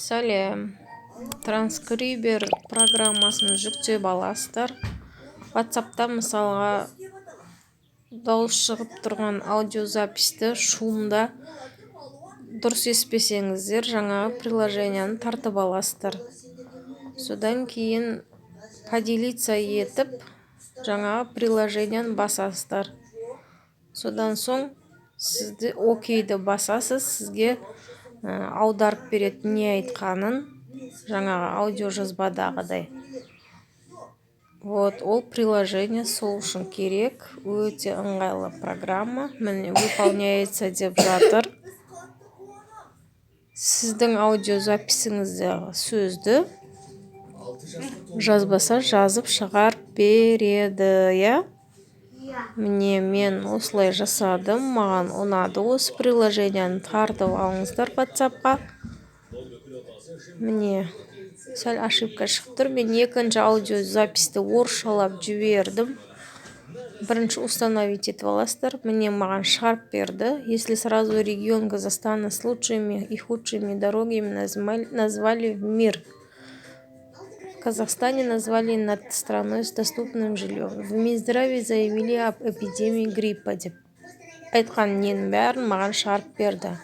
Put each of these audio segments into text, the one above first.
Сәлем! Транскрибер программасын жүктеп аласыздар. Ватсапта, мысалға, дауыс шығып тұрған аудиозаписьті шумда дұрыс естімесеңіздер, жаңағы приложениені тартып аласыздар. Содан кейін «Поделиться» етіп, жаңағы приложениені басасыздар. Содан соң сізді «Окейді» басасыз, сізге аударып береді не айтқанын, жаңағы аудиожазбадағыдай. Вот, ол приложение сол үшін керек, өте ыңғайлы программа. Міне, «Выполняется» деп жатыр. Сіздің аудиозаписіңіздегі сөзді жазбаса жазып шығарып береді, иә. Міне, мен осылай жасадым, маған ұнады. Осы приложениені тартып алыңыздар Ватсапқа. Міне, сәл ошибка шығып тұр, мен екінші аудиозаписьті орысшалап жібердім. Бірінші установить етіп аласыздар. Міне, маған шығарып берді. Если сразу регион Казахстана с лучшими и худшими дорогами назвали в мир. В Казахстане назвали над страной с доступным жильем. В Минздраве заявили об эпидемии гриппа деп айтқан ненің бәрін маған шығарып берді.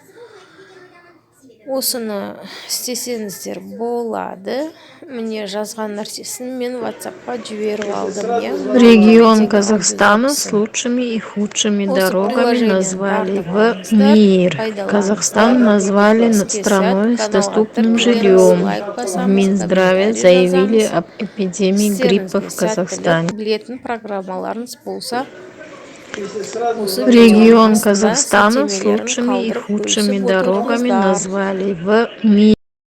Осыны істесеңіздер болады. Міне, жазған нәрсесін мен Ватсапқа жіберіп алдым, иә. Регион Казахстана с лучшими и худшими дорогами назвали в мир. Казахстан назвали страной с доступным жильем. В Минздраве заявили об эпидемии гриппа в Казахстане. Білетін программаларыңыз болса, Регион Казахстана с лучшими и худшими дорогами назвали в мир.